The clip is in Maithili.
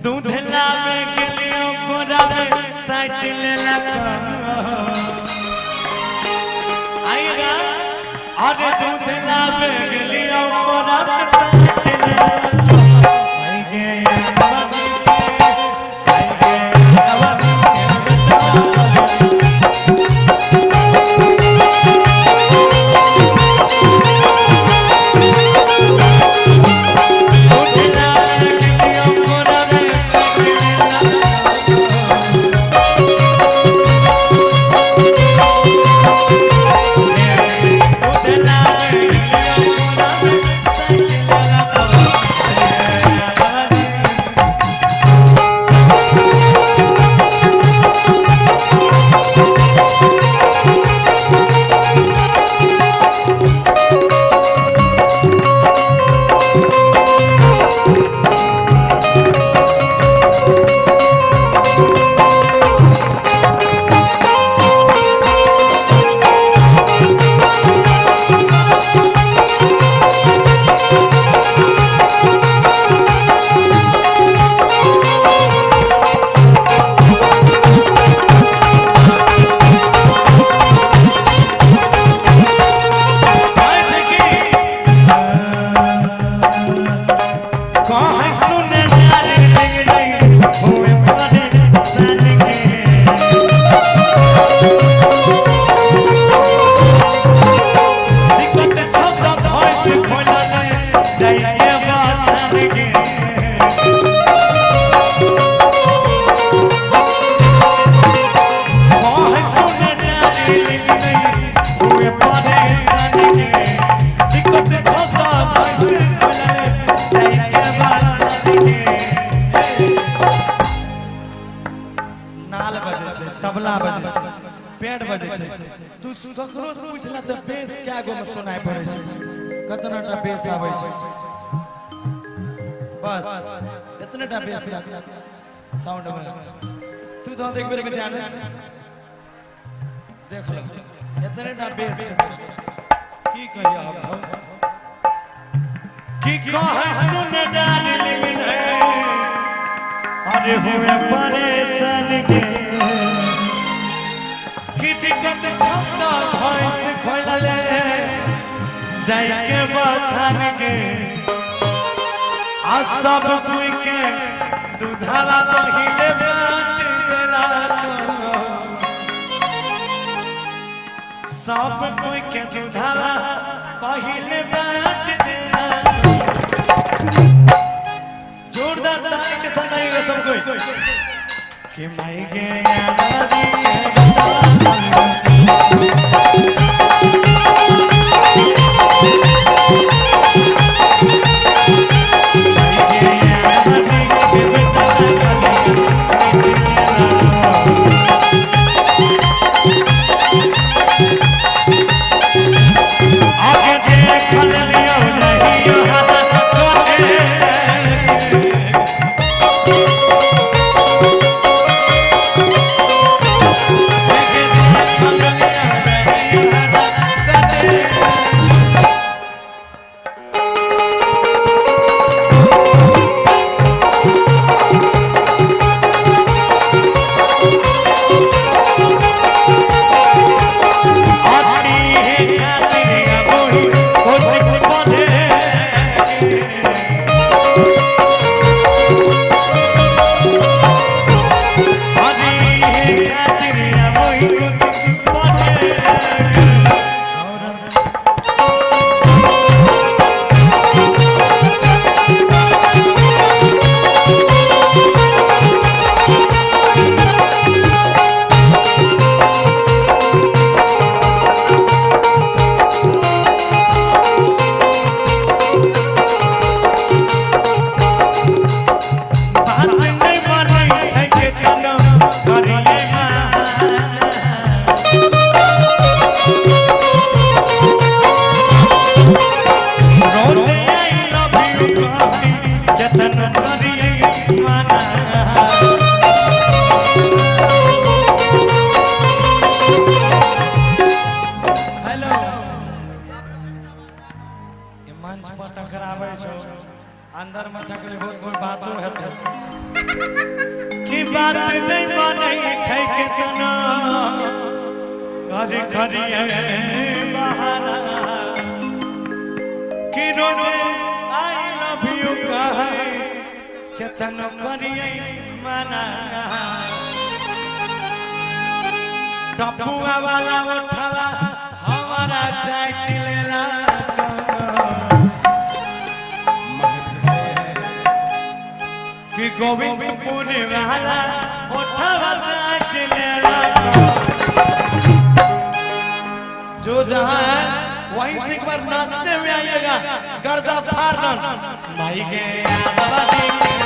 दूध लावे गेलियो कोरावे साइट लेलक। आएगा अरे दूध लावे गेलियो कोरावे साइट लेलक। आई गे आवाज के, आई गे आवाज के। दूध लावे गेलियो कोरावे साइट लेलक। दूध लावे गेलियो कोरावे साइट लेलक। कहाँ सुने नारे लग नहीं हुए परेशान के। दिक्कत छब्द भैंस खोला नहीं जाइए बातन के। कहाँ सुने नारे लग नहीं हुए परेशान के। दिक्कत छब्द भैंस खोला नहीं जाइए बातन के। नाल बजै छै, तबला बजै छै, पेड़ बजै छै। तू ककरो से पूछला तऽ बेस कए गो में सुनाइ पड़ै छै, कतना टा बेस आबै छै। बस एतने टा बेस साउंड में। तू तो एक बेर के ध्यान देख लो, एतने टा बेस छै। की कहिया हम हौ? की कहे सुन डार्लिंग रे, अरे हुए परेशान के। की दिक्कत छता भैंस खोलले जाइके बथान के। आ सब कोई के दूधावा पहिले बांट देला। सब कोई के दूधावा पहिले बांट देला। जोरदार ताली के साथ आइएगा सब कोई। कि मैं गया दादी। आगे देख लियो नहीं हाथ कोने। आगे देख लियो नहीं हाथ कोने। आती है खातिर अबोही कोचिंग पढ़े। आती है खातिर अबोही कोचिंग पढ़े। बात नहीं बनै छै के तनो करिए माना। रोज I love you कही जतन करिए माना। हेलो, ये मंच पर टकरावे छौ, अंदर में टकरेबो तऽ कोई बातो हेतै। बात नहीं मानै छै केतना अरे करिए बहाना कि रोजे I love you कहै केतनो करिए मना। टपुआ वाला उठवा हमारा चाट लेला कि गोविंदपुर वाला उठवा चाट लेला। जो जहाँ है वहीं से एक बार नाचते हुए आइएगा, गर्दा फाड़ डांस। माई के बाबा जी।